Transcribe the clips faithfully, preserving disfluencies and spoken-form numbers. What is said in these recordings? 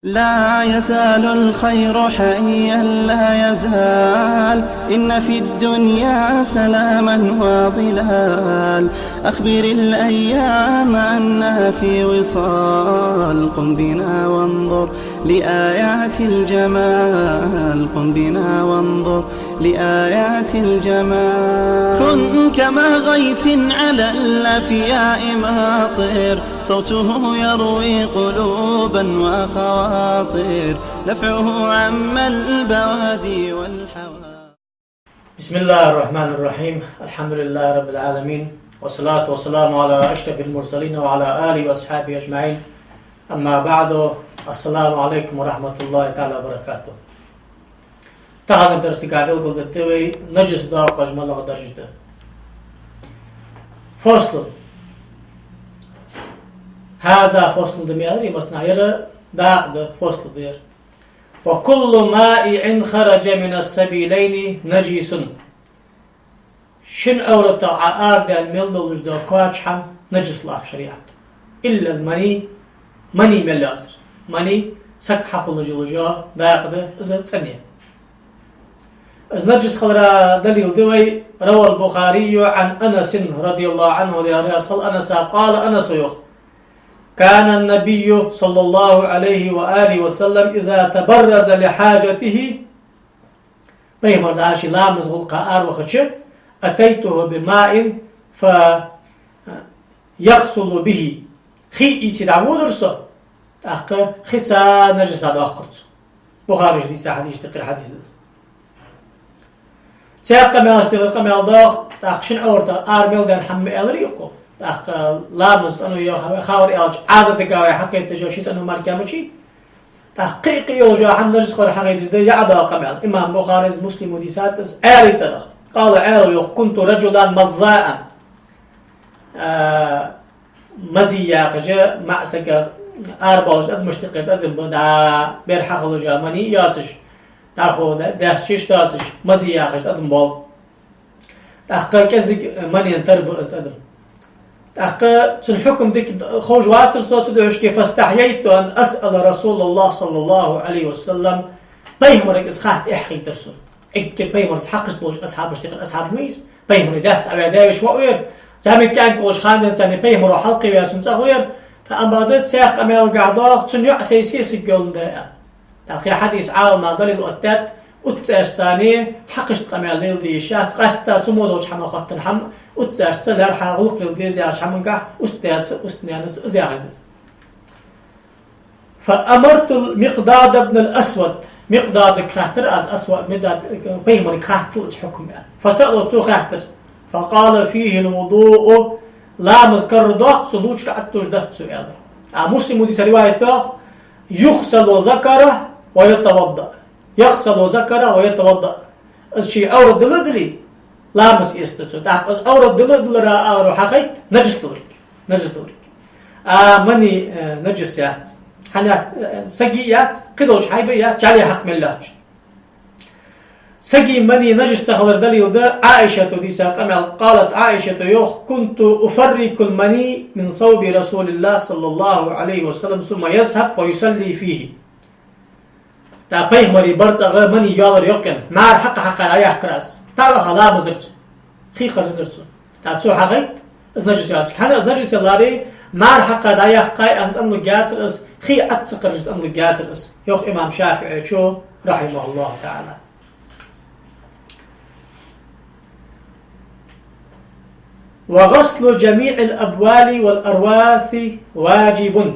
لا يزال الخير حيا لا يزال، إن في الدنيا سلاما وظلال. أخبر الأيام أنها في وصال، قم بنا وانظر لآيات الجمال، قم بنا وانظر لآيات الجمال. كن كما غيث على الأفياء ماطر، صوته يروي قلوبا وخواطر، نفعه عم البوادي والحواضر. بسم الله الرحمن الرحيم. الحمد لله رب العالمين، والصلاة والسلام على أشرف المرسلين وعلى آله وأصحابه أجمعين. أما بعد، السلام عليكم ورحمة الله تعالى وبركاته. Таханара дарсага белгалдергда вай нажас доакъош малагӀа дарж да. فصل. هذا فصل да ма аьлар, массанахьа ер дакъа да, فصل да ер. وكل مائع خرج من السبيلين نجس. Шин Ӏовратах Ӏа арадаьнна мел долаш дола коч хӀама нажас лу шариӀато. إلا المني, мани мел йоацар. Мани саг хьахулаш йолаш йола дакъа да, из цӀена я. Из нажас хилара далил да вай: روى البخاري عن أنس رضي الله عنه, Даьла раьза хилва Анаса, قال, Анаса йоах: كان النبي صلى الله عليه وآله وسلم إذا تبرز لحاجته, Пайхамар дӀа ший ламаза гӀулакха аравахача, أتيته بماء فيغسل به. Хий ийца дӀаводар со, тӀаккха хица нажас дӀадоаккхар цо. Бухарийс дийца хьадис да, кхы хьадис да из. Цхьаькха къамаьлаш тӀера къамаьл доагӀа, тӀаккха шин Ӏовратах ара мел даьнна хӀама ма аьлар укхо. ТӀаккха ламаз цӀено я, хабар аьлча, Ӏадатага вай хьакхеташ я ший цӀено мара кхы мичай. ТӀаккха кхы а кхы йолаш йола хӀама нажас хилар хьагойташ да яа доагӀа къамаьл. Имам Бухарес, Муслимо дийцад из Ӏаьлий цӀерах. قال, Ӏаьлас йоах: كنت رجلا مذاء. А, мазий яхаш, маӀа сагах арабоалаш адамашта юкъера тӀадам ба, дӀа бер хьахулаш йола мани йоацаш, дӀахо даьсса чиш доацаш, мазий яхаш тӀадам бола. ТӀаккха кӀезига манена тара ба из тӀадам. ТӀаккха цун хьукам дика ховш вацар со цу духьашка, فاستحييت أن أسأل رسول الله صلى الله عليه وسلم, Пайхамарга из хатта эхь хийтар сона. Эггара Пайхамарца хьакхашта болча асхьабашта юкъера асхьаб ма вий из, Пайхамара даьца Ӏаваь даь-веший воӀ вар. ЗӀамига кӀаьнк волаш хана денз царна Пайхамаро хьалкхеваь цун цӀагӀа вар. ТӀаккха ам бакъда цхьаькха къамаьлага доагӀа, цун йоӀ сай сесаг йоландаь. ТӀаккха ер хьадис Ӏаламнаха далил оттадаьд, уццаьрца царна хьакхашта къамаьл леладе йиш яц, къаьстта цу мо долча хӀамах хоттаденна хӀама, уццаьрца лаьрххӀа гӀулакх леладе еза яхача хӀамангахь уццаьрца, уццаьрца из яхар да из. فأمرت المقداد بن الأسود, Микъдадага хаьттар аз, Асвад, Микъдад, Пайхамарга хаттал из хьукам аьнна. فسألته, цо хаьттар. فقال: فيه الوضوء, ламаз карара доаккх цо, лувчка Ӏаттуш дац цо, аьлар. А Муслимо дийца риваят доагӀа: يغسل ذكره ويتوضأ. يغسل ذكره ويتوضأ. Из ший Ӏоврат дила а диле, ламаз эца цо. ТӀаккха из Ӏоврат дила а дилара аьлар хьахайт нажас долга. Нажас долга. А мани, э, нажас яц. ХӀана яц, э, сага яц, кхыдолча хьайба яц, жӀали хьакха мел лоац. Сага мани нажас ца хилара далил да Ӏаишата дийца къамаьл. قالت, Ӏаишата йоах: كنت أفرك المني من ثوب رسول الله صلى الله عليه وسلم ثم يذهب فيصلي فيه. ТӀаккха Пайхамара барзкъах мани йоалар йоккхийна, мӀара хьакха-хьакха дӀаяьккхар аз из. ТӀаккха ламаз дир цо. Хий кхарзадир цо. ТӀаккха цо хьахайт из нажас яц. ХӀана из нажас яларе, мӀара хьакха дӀаяьккхай аьнна цӀенлургьяцар из, хий Ӏо ца кхаржа цӀенлургьяцар из, йоах имам ШафиӀийчо, رحمه الله تعالى. وغسل جميع الأبوال والأرواث واجب.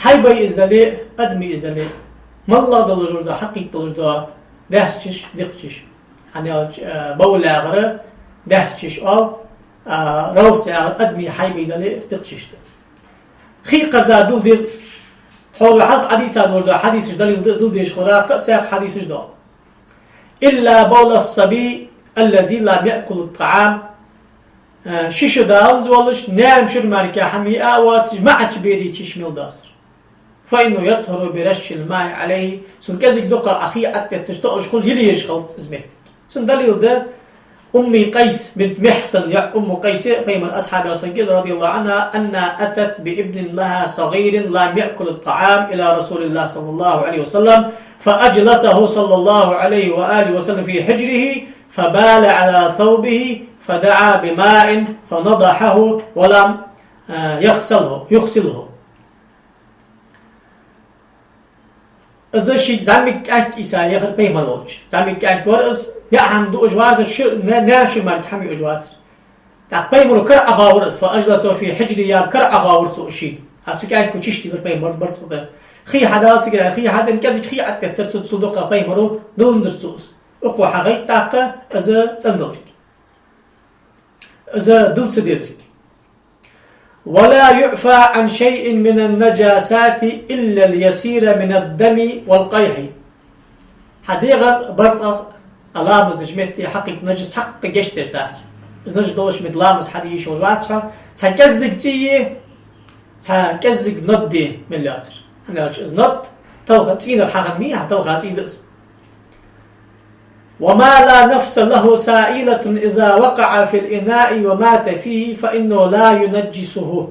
Хьайбай из дале а, адамий из дале а, моллагӀа долаш дола, хьакхийтта долаш дола даьсса чиш, дикха чиш. ХӀана аьлча, э, бавл яхар даьсса чиш оал, а равс яхар адамий хьайбай дале а, дикха чиш да. Хий кхарза дила деза. Тхьовра хьалха Ӏодийца долаш дола хьадисаш далил да из дила дезаш хилара, кхы а цхьаькха хьадисаш да. إلا بول الصبي الذي لم يأكل الطعام. Э, ши шу даланза волаш, наьна шура мара кхы хӀама йиа а воацаш, маӀача бера чиш мел доацар. فإنه يطهر برش الماء عليه. Цунна кӀезига дукха а хий Ӏотетташ тоъаш хул, йила езаш хилац из моттиг. Цун далил да أم قيس بنت محصن, я Умму Къайс, пайхамара асхьабех саг я из, رضي الله عنها, أنها أتت بابن لها صغير لم يأكل الطعام إلى رسول الله صلى الله عليه وسلم، فأجلسه صلى الله عليه وآله وسلم في حجره، فبال على ثوبه، فدعا بماء، فنضحه، ولم، آه، يغسله، يغسله. Из шийга зӀамига кӀаьнк ийца яхар пайхамар волча. ЗӀамига кӀаьнк вар из, яа хӀама дуаш вацар, ши-, на-, наьна ши марг хӀама юаш вацар. ТӀаккха пайхамара кара Ӏоховра из, فأجلسه في حجره, яр кара Ӏоховра цо шийна. А цу кӀаьнко чистийлар пайхамар барзкъа тӀа. Хий хьадала цигара, хий хьаденна, кӀезига хий Ӏотеттар цо, цул дукха пайхамара дилланзар цо из. Укхо хьагойтта тӀаккха из цӀендаларг. Из дилла ца дезарг. ولا يعفى عن شيء من النجاسات إلا اليسير من الدم والقيح. Хьа дегӀа барзкъах, а ламаз деча метте хьакхийтта нажас цхьаккха гешт деш дац. Из нажас долаш метте ламаз хьаде йиш йолаш вац хьо, цхьа кӀеззига цӀий, цхьа кӀеззига нод де мел йоацар. ХӀана аьлча из нод талха цӀийнах хьахинна ма йий, хьа талха цӀий да из. وما لا نفس له سائلة إذا وقع في الإناء ومات فيه فإنه لا ينجسه.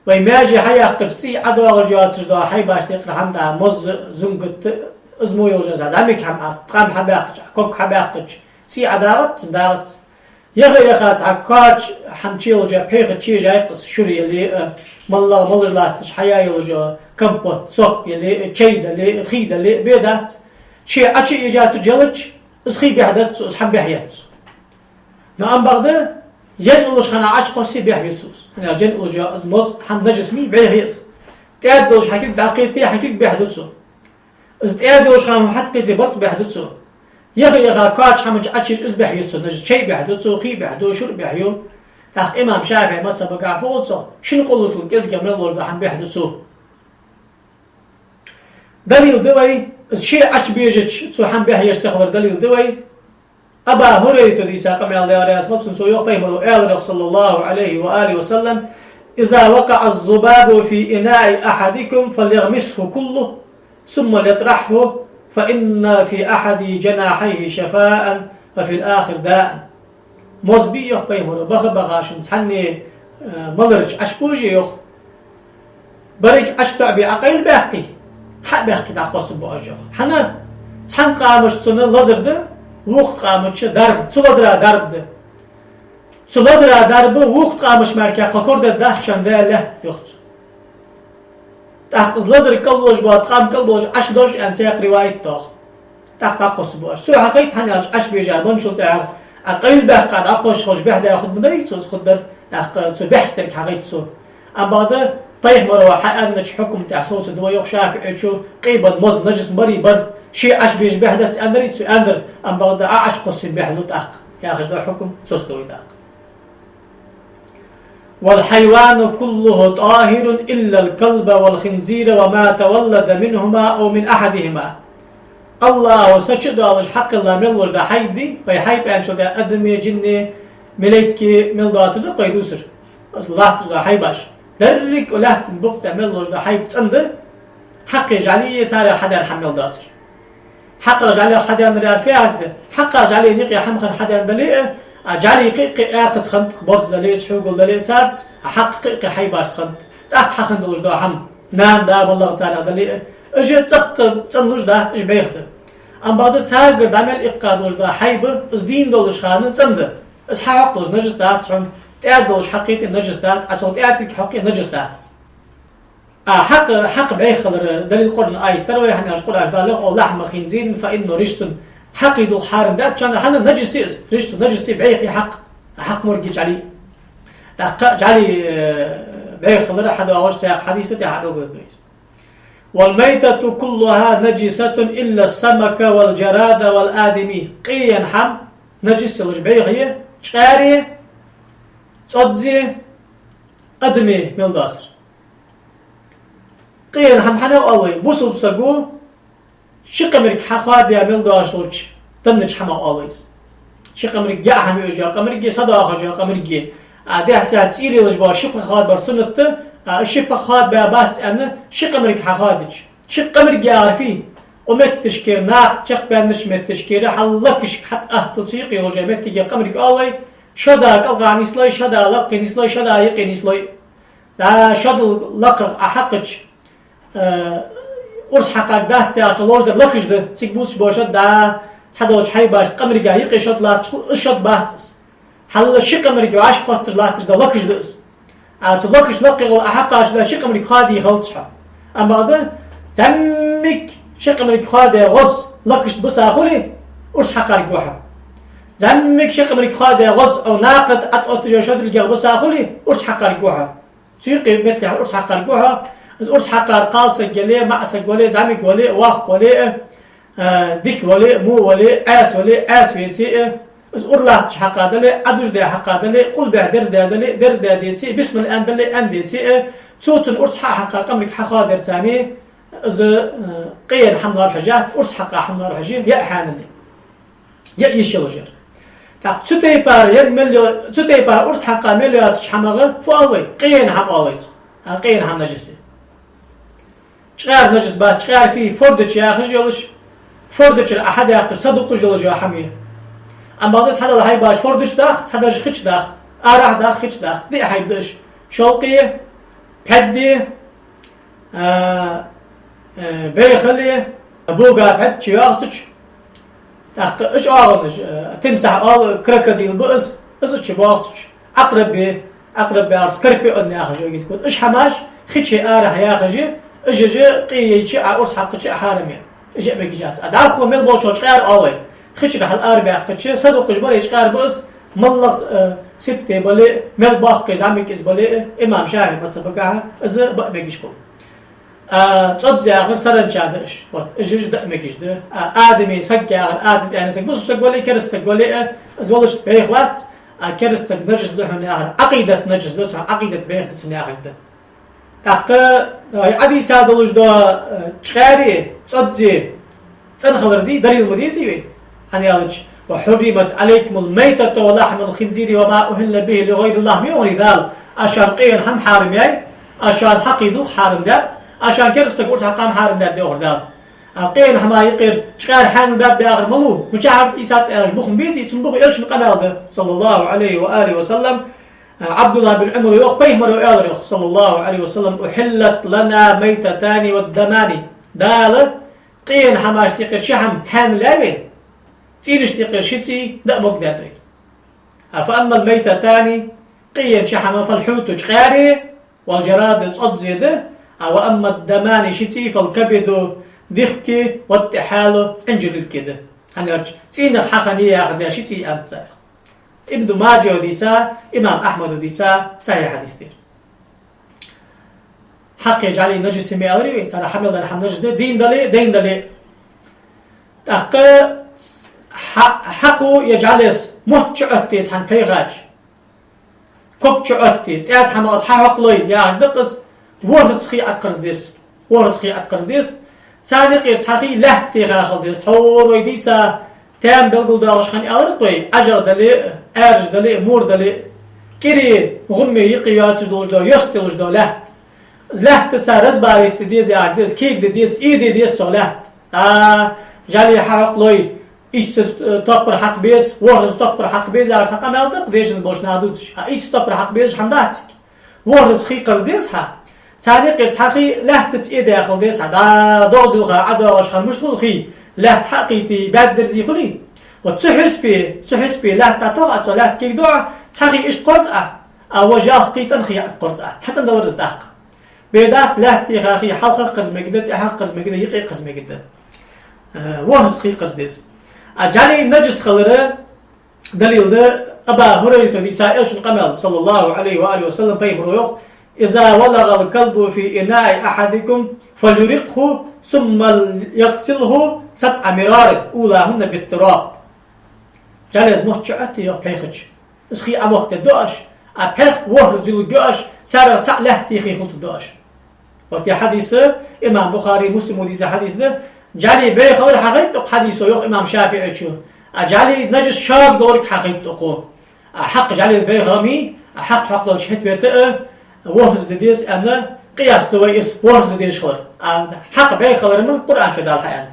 Вай маьже хьаяьккхача, цӀий ӀодоагӀаш йоацаш дола хьайбаш, тӀекхар хӀама да, моз, зунгат, из мо йолаш, зӀамига хӀама, а ткъам хьабаьккхача, а ког хьабаьккхача, цӀий ӀодагӀац цун, дагӀац. Яха-яха цхьа коч хӀама чуйолаш, пхьегӀа чуйожа йоаккх из, шура яле а, моллагӀа молаш латташ хьаяь йолаш йола компот, сок яле а, чай дале а, хий дале а, бе дац. Ше Ӏочуйожа цу желача, из хий бӀехдац цо, из хӀама бӀехъяц цо. Но ам бакъда, енна уллаш хана Ӏочукхоссе бӀехъю цо из. ХӀана аьлча енна уллаш йола из моз хӀама нажас ма йий, бӀехъю из. ТӀаьда долаш хьа кулг дӀакхете, хьа кулг бӀехду цо. Из тӀаьда йолаш хана хьакхете, барзкъа бӀехду цо. Яха-яха коч хӀаман чу Ӏочуйожа из бӀехъю цо, нажас чай бӀехду цо, хий бӀехду, шура бӀехъю. ТӀаккха имам ШафиӀий мазхӀабагахьа фу оал цох, шин къуллутал кӀезига мел долаш дола хӀама бӀехду цо. Далил да вай, из ше Ӏочубежача цо хӀама бӀехъеш ца хилара далил да вай. Абу ХӀурайрата дийца къамаьл да, Даьла раьза хилва цунна, цо йоах, пайхамара аьлар йоах, صلى الله عليه وآله وسلم: إذا وقع الذباب في إناء أحدكم فليغمسه كله ثم ليطرحه فإن في أحد جناحيه شفاء وفي الآخر داء. Моз бе, йоах пайхамара, баха-баха шун цхьанне, э, маларча Ӏочубоже, йоах. Беррига Ӏочутоабе, Ӏокъайлабаьккхе, хьабаьккхе дӀакхоссаргба оаш, йоах. ХӀана? Цхьан ткъамашта цунна лазар да, вокх ткъамашта дарба, цу лазара дарба да. Цу лазара дарба вокх ткъамашта мара кхы корадергдац шун Даьла лаьтта, йоах цо. ТӀаккха из лазар кӀалволаш бола ткъам кӀалболаш Ӏочудожаш аьнна цхьаькха риваят да, йоах. ТӀаккха дӀакхоссаргба оаш. Цо хьахайт, хӀана аьлча Ӏочубежа бенначул тӀехьагӀа, Ӏокъайлабаьккха дӀакхоссаш хилча бӀехдаь хургдар, цо из хургдар, тӀаккха цо бӀехстарг хьахайт цо. Амма бакъда пайхамара хьааьннача хьукма тӀа совцаргда вай, йоах ШафиӀийчо, къебан моз нажас барий бар, ше Ӏочубежа бӀехдац аьннадарий цо, аьннадар, амма бакъда Ӏа Ӏочукхоссача бӀехлу тӀаккха, яхаш дола хьукм соцаду вай тӀаккха. والحيوان كله طاهر إلا الكلب والخنزير وما تولد منهما أو من أحدهما. АллахӀа сача а доалаш хьакхелла мел долаш дола хьайба дий, вай хьайба аьнначул тӀехьагӀа адаме, жинне, малейке мел доацар да-кх вай дувцар. Латташ дола хьайбаш. Деррига лаьттан букъа тӀа мел долаш дола хьайба цӀена да, хьакхе жӀали а, царех хьадаьнна хӀама мел доацар. Хьакхах жӀалех хьадаьннар яр фу яхилга да? Хьакхах жӀалена юкъе хӀама хинна хьадаьнна дале а, а жӀали кхы а кхы а аькхаза хиннад-кх, борз дале а, цхьогал дале а царца, а хьакха кхы а кхы хьайбашца хиннад. ТӀаккха хьахинна долаш дола хӀама, нана, да, балагӀа царех дале а, уж цӀаккха цӀенлуш дац, уж бӀеха да. Амма бакъда царгара дӀа мел иккха долаш дола хьайба, из дийна долаш хана цӀена да. Из хьахьокхалуш нажас дац хьона, тӀаьда долаш хьакхийте нажас дац, Ӏа цул тӀаьда кулг хьокхе нажас дац из. А хьакха, хьакха бӀеха хилара далил Къуръан аят дар вай, хӀана аьлча Къуръан чу Дала йоах: «لحم خنزير فإنه رجس». Хьакхий дулх хьарам дац шоана, хӀана, нажас я из, رجس, нажас я бӀеха хьакха, хьакха морг я, жӀали. ТӀаккха жӀали, э, бӀеха хилара хьадоагӀаш цхьаькха хьадис да, тӀехьа дӀадоагӀаргда из. «والميتة كلها نجسة إلا السمك والجراد والآدمي». Къе яьнна хӀама нажас я, уж бӀеха я, чкъаьра, цӀодз, адаме мел доацар. Къе яьнна хӀама хьанав оал вай? Бусалба саго ши къамарг хьахоадаяь мел доацаш долча деннача хӀамах оал вай из. Ши къамарг, яа хӀама юаш йола къамарг, са доахаш йола къамарг. А дехьа-сехьа цӀий лелаш бола ши пха хоадабар суннат да, а ши пха хоадабаь бац аьнна, ши къамарг хьахоадача. Ши къамарг яхар фуй? Укх метташкара, накха чакхбаьннача метташкара, хьал лакхашка хьатӀааттал цу юкъе йолча меттиге къамарг оалалой, шо да кӀалха нийслой, шо да лакхе нийслой, шо да юкъе нийслой. ДӀа шо да лакхагӀа Ӏа хьакхача, э, урс хьакхарг дац яхача ловш дар лакхаш да, цига бувцаш бола шод, дӀа цхьадолча хьайбашта къамарга юкъе шод латташ хул, из шод бац из. Хьал ши къамарг вӀашка хотташ латташ да лакхаш да из. А цу лакхаш лакхе гӀолла Ӏа хьакхача, дӀа ши къамарг хоадий хилац хьо. Амма бакъда, зӀамига ши къамарг хоадаь гӀоз лакхашта биса хуле, урс хьакхарг ва хьо. ЗӀамига ши къамарг хоадаь гӀоз, укх накха тӀа Ӏоотташ йола шодригех биса хуле, урс хьакхарг ва хьо. Цу юкъе меттехьа урс хьакхарг ва хьо. Из урс хьакхар кхалсаг яле, маӀасаг вале, зӀамига вале, воккха вале, а, дика вале, во вале, Ӏеса вале, Ӏеса веце а, из ура латташ хьакха дале, Ӏодужадаь хьакха дале, къулбехьа дерзадаь дале, дерзадаь деце а, бисмилла аьнна дале, аьнна деце а, цо цунна урс хьа а хьакха, къамарг хьахоадарца, из, э, къеена хӀама лоархӀаш яц, урс хьакха хӀама лоархӀаш я, е хьаьнала, е йиш йолаш яр. ТӀаккха цу тайпара ер мел йо-, цу тайпара урс хьакха мел йоацача хӀамах фу оал вай? Къеена хӀама оал вай цох. А, къеена хӀама нажас я. Чкъаьра нажас бац, чкъаьра фий, форда чу яхаш йолаш, форда чура Ӏа хьадаьккхача садукъаш йолаш йола хӀама я. Амма бакъда цхьадола хьайбаш форда чу дах, цхьадола хи чу дах, арахьа дах, хи чу дах, диъ хьайба да уж. Шолкъе, пхьаьдде, а, э, бӀехале, бога пхьаьд чу йоагӀача, тӀаккха уж оагӀонаш, э, тимсахь оал, крокодил ба из, из чу боагӀача, Ӏакъраб я, Ӏакъраб яхар скорпион яхаш я гискот. Уж хӀамаш хи чу, арахьа яхаш я, уж, уж къе яйча а, урс хьакхача а хьарам я. Уж а мегаш яц. А дӀахо мел болчох чкъаьра оал вай. Хи чура хьал арабаьккхача, садукъаш бале чкъаьра ба из, моллагӀа, э, сибате бале, мел боккхий зӀамига из бале, имам ШафиӀий мазхӀабагахьа из ба а мегаш хул. А, цӀодз яхар саранча да уж. Вот, уж, уж да а мегаш да. А, адами саг яхар, адами тӀехьа саг, бусалба саг вале, кераста саг вале, а, из валаш бӀеха вац, а кераста саг нажас да хьона яхар, Ӏакъидат нажас да, цун Ӏакъидат бӀеха да цун яхар да. ТӀаккха, а, Ӏодийца долаш да, а, чкъаьри, цӀодзи, цӀена хилар дий, далил ма дезий вайна. ХӀана аьлча: «وحرمت عليكم الميتة ولحم الخنزير وما أهل به لغير الله», ма йоахий Дала. Аз шоана къена хӀама хьарам яьй, аз шоана хьакхий дулх хьарам даьд, аз шоана кераста сага урс хьакха хӀама хьарам даьд, йоахар Дала. А къена хӀама юкъера чкъаьра хьаьнал баьб яхар малув? Мичахьара Ӏийса тӀа аьлча бух ма безий, цун бух элчан къамаьл да, صلى الله عليه وآله وسلم. А, Ӏабдуллахь бин Ӏумара йоах, пайхамара аьлар йоах, صلى الله عليه وسلم: «أحلت لنا الميتتان والدمان». Дала къена хӀамашта юкъера ши хӀама хьаьнал яьй вайна, цӀийнашта юкъера ши цӀий даа могадаьд вайна. А, «فأما الميتتان», къена ши хӀама, «فالحوت», чкъаьри, «والجراد», цӀодзи да, а, «وأما الدمان», ши цӀий, «فالكبد», дихки, «والطحال», Ӏинжир лилки да. ХӀана аьлча цӀийнах хьахиннай яхаш да ши цӀий аьнна цар. Ибн Маджа дийца, имам Ахьмада дийца, сахьихь хьадис да ер. Хьакхе, жӀали нажас я ма аьларий вай, цар хьа мел даьр хӀама нажас да, дийна дале, дайна дале. ТӀаккха хьа-, хьакхо е жӀалес мотт чуӀотте цхьан пайхача, ког чуӀотте, тӀаьда хӀамах из хьахьокхалой яхар да-кх из, ворхӀазза хий Ӏоткъарза деза. ВорхӀазза хий Ӏоткъарза деза. Царна юкъера цхьа хий лаьтта теха хила деза. Тхьовра вай дийца, таьма белгалдоахаш хинна аьлар-кх вай, ӀажагӀа дале а, Ӏаьржа дале а, мур дале а, кӀире, гӀумме юкъе йоацаш долаш дола, йост йолаш дола лаьтта. Лаьттаца разбавить де деза яхар да из, кегаде деза, ийде деза цох лаьтта. А, жӀали хьахьокхалой, ийсазза, э, топпар хьакха беза, ворхӀазза топпар хьакха беза яхар цхьа къамаьл да-кх дешаза болча наха дувцаш. А, ийсазза топпар хьакха безаш хӀама дац цига. ВорхӀазза хий къарза деза хьа. Царна юкъера цхьа хий лаьттаца ийдехьа хила деза хьа. ДӀа догӀа дилха ӀодоагӀаш хинна мишта хул хий, лаьтта хьа а кхийтте, баьддерзий хулий? Вот цу хьисапе, цу хьисапе лаьтта тох Ӏа, цу лаьтта кегаду Ӏа, цхьа хий иштта къорза Ӏа, а вож ялх хий, цӀена хий Ӏоткъорза Ӏа. Хьа цӀена далар из тӀаккха. Бе дац лаьтта теха хий хьалхагӀа къарза мегаргда, тӀехьагӀа къарза мегаргда, юкъе къарза мегаргда. Э, ворхӀазза хий къарза деза. А жӀали нажас хилара далил да Абу ХӀурайрата дийца элчан къамаьл, صلى الله عليه وآله وسلم, пайхамара йоах: «إذا ولغ الكلب في إناء أحدكم فليرقه ثم ليغسله سبع مرار أولاهن بالتراب». ЖӀалес мотт чуӀотте, йоах, пайхача, из хий Ӏомохкадергда оаш, а пхьегӀа ворхӀазза йилургья оаш, царех цаӀ лаьтта теха хий хилийтаргда оаш. Вот ер хьадис имам Бухари, Муслима дийца хьадис да. ЖӀали бӀехалар хьахайт укх хьадисо, йоах имам ШафиӀийчо. А жӀали нажас шога долга хьахайт укхо. А хьакха жӀалел бӀеха ма йий, а хьакха хьокхадалча хӀета вета а ворхӀазза де деза аьнна, къияс ду вай из ворхӀазза де дезаш хилар. А хьакха бӀехалар ма Къуръан чу Дала хьааьннад.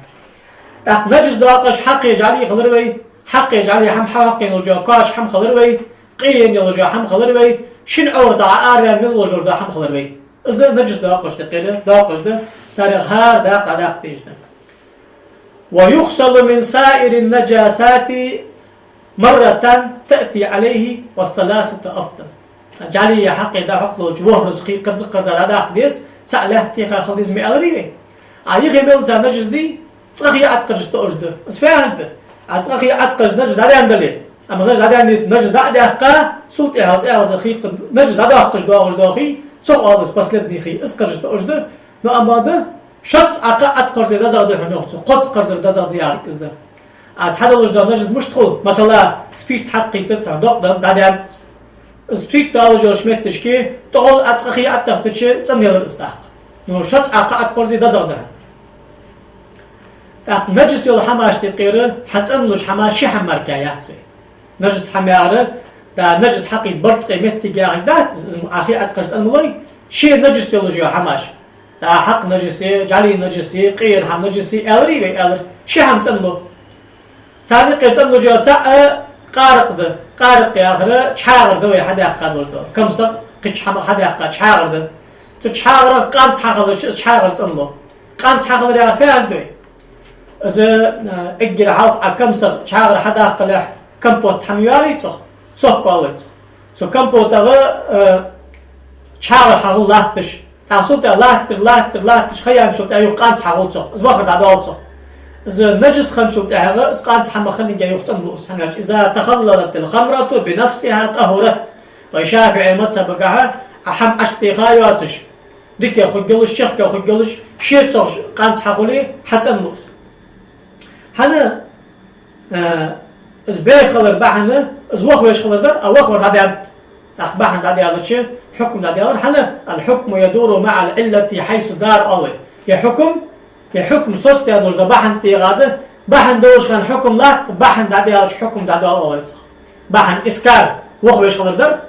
ТӀаккха наджас доакъаш хьакхе жӀали хилар вай, хьакхе жӀали хӀама хьакхийна йолаш йола коча хӀама хилар вай, къе енна йолаш йола хӀама хилар вай, шин Ӏоврата Ӏа ара мел луш йола хӀама хилар вай. Из наджас доакъаш да, къера доакъаш да, царех хӀара дакъа дакъа дезаш да. ويغسل من سائر النجاسات مرة تأتي عليه والثلاثة أفضل. ЖӀали хьакхе дӀахьокхаш долча ворхӀазза хий кхарза-кхарза дӀадаккха деза, цаӀ лаьтта теха хила деза ма аьларий вай. А юхе мел цхьа наджас дий, цкъа хий Ӏоткъаржа тоъаш да. Из фу хӀама да? А цкъа хий Ӏоткъаржа наджас дӀадаьнна дале. Амма наджас дӀадаьнна деза, наджас дӀа а даьккха, цул тӀехьагӀа цкъа ялца хий, наджас дӀадоаккхаш доагӀаш дола хий, цох оал из последний хий, из кхаржа тоъаш да. Но амма да, шозза Ӏокха Ӏоткъарза дезагӀа да хьона йоах цо, кхозза кхарзар дезагӀа да яхар из да. А цхьа долаш дола наджас мишта хул, масала, спирт хьакхийтар тхан докъ дан дӀадаьнна. Из спирт долаш йолча метташка тӀагӀолла а цкъа хий Ӏотахийтача цӀенъялар из тӀаккха. Но шозза Ӏокха Ӏоткъарза дезагӀа да хьона. ТӀаккха наджас йола хӀамаш тӀа къера, хьацӀенлуш хӀамаш ши хӀама мара кхы яц вай. Наджас хӀама яхар, да, наджас хьакхийта барзкъа моттиг яхилга дац, из ма Ӏа хий Ӏоткъаржа цӀенлой, ше наджас йолаш йола хӀамаш. ДӀа хьакха наджасе, жӀали наджасе, къе енна хӀама наджасе, аьларий вай, аьлар, ши хӀама цӀенлу. Царна юкъе цӀенлуш йола цаӀ къаракъ да. Къаракъ яхар чхьагӀар да вай хьадаьккха долаш дола. Камсах кхыча хӀамах хьадаьккха чхьагӀар да. Цу чхьагӀарах къанз хьахилча, из чхьагӀар цӀенлу. Къанз хьахилар яхар фу хӀама да вай? Из, э, эггара хьалха Ӏа камсах чхьагӀар хьадаккхалехь, компот хӀама йоалий цох, сок оалий цох. Цу компотагӀа, э, чхьагӀар хьахул латташ. ТӀаккха цул тӀехьа латтар, латтар, латташ, ха яьнначул тӀехьа юха къанз хьахул цох, из вахар дӀадоал цох. Из наджас хинначул тӀехьагӀа из къанз хӀама хиннаргья юха цӀенлу из, хӀана аьлча: إذا تخللت الخمرة بنفسها طهرت. Вай ШафиӀий мазхӀабагахьа, Ӏа хӀама Ӏочутеха йоацаш, дикагӀа хургйолаш, чехкагӀа хургйолаш, ше цох къанз хьахуле, хьацӀенлу из. ХӀана, э, из бӀеха хилар бахьан, из вахавеш хилар дар, а вахавар дӀадаьннад. ТӀаккха бахьан дӀадаьлча, хьукм дӀадаьлар, хӀана: الحكم يدور مع العلة حيث دار, оал вай. Е хьукм, е хьукм соцадаьнна долаш да бахьан тӀагӀа да, бахьан долаш хана хьукм латт, бахьан дӀадаьлча хьукм дӀадоал, оал вай цох. Бахьан, искар, вахавеш хилар дар,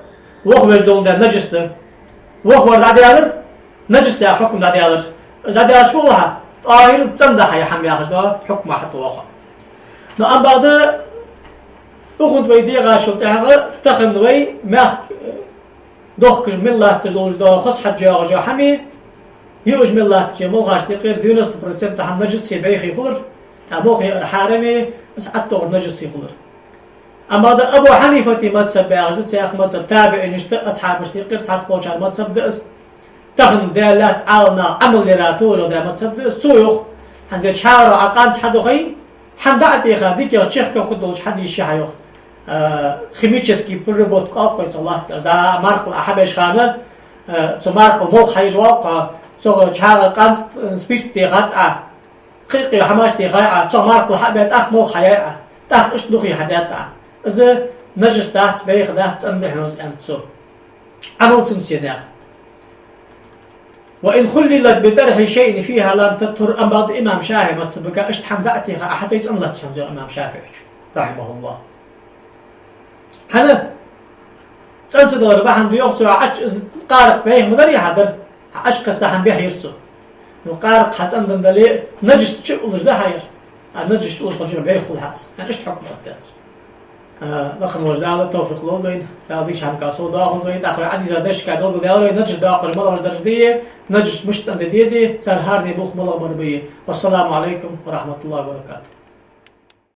вахавеш долаш да наджас да. Вахавар дӀадаьлар, наджас яха хьукм дӀадаьлар. Из дӀадаьлча фу хул хьа? ТӀахӀир, цӀена да хьа ер хӀама яхаш да, хьукма хьатӀавоагӀа. Но амма бакъда, укхунна вай дегӀачул тӀехьагӀа тахан вай мехка, э, дохкаш мел латташ долаш да хоза хьаж йоагӀаш йола хӀама, юаш мел латтача молхаш тӀа къера девяносто процент хӀама наджасе, бӀехе хулар, а молхе ара хьараме, из ӀотӀатохар наджасе хулар. Амма да Абу Хьанифата мазхӀаб яхаш да, цхьа мазхӀаб, табиӀинашта, асхьабашта юкъера цхьацца болчар мазхӀаб да из. Тахан Даьла лаьтта Ӏаламнаха Ӏамал яра товжа да мазхӀаб да из. Цо йоах, хӀанз ер чхьагӀарах Ӏа къанз хьадохе, хӀама дӀа а теха, дикагӀа, чехкагӀа хургдолаш хьаде йиш я хьа, йоах. Э, химически переработка оал-кх вай цох латтараш. Да, маркъал Ӏа хьабеш хана, э, цу маркъал молха хьаеш воал-кх хьо, цох чхьагӀа къанз, э, спирт техад Ӏа. Кхы-кхы хӀамаш техай Ӏа, цох маркъал хьабаьб, тӀаккха молха хьаяьй Ӏа, тӀаккха иштта духе хьадаьд Ӏа. Из наджас дац, бӀеха дац, цӀена да хьона из, аьннад цо. Ӏамал цунца я, наха. وإن خللت بطرح شيء فيها لم تطهر, амма бакъда имам ШафиӀий мазхӀабага иштта хӀама дӀа а теха Ӏа хьадой, цӀена лац хьона из, йоах имам ШафиӀийс, رحمه الله. ХӀана? ЦӀена ца далара бахьан да, йоах цо, Ӏочу-, из къаракъ бӀеха ма дарий хьа дар, Ӏочукхесса хӀама бӀеха йир цо. Но къаракъ хьа цӀена дале, наджас чу уллаш да хьа ер. А наджас чу уллаш хилча бӀеха хул хьа из. ХӀана, иштта хьукм оттадаьд цо. А, лакха волча Дала тавфикъ лолда вайна, Дала дикача хӀамага совдоахалда вай, тӀаккха вай Ӏодийша дешашка долга Даьла вай, наджас доакъаш малагӀаш дараш да, наджас мишта цӀена де деза, цар хӀаране болх малагӀа бар ба. والسلام عليكم ورحمة الله وبركاته.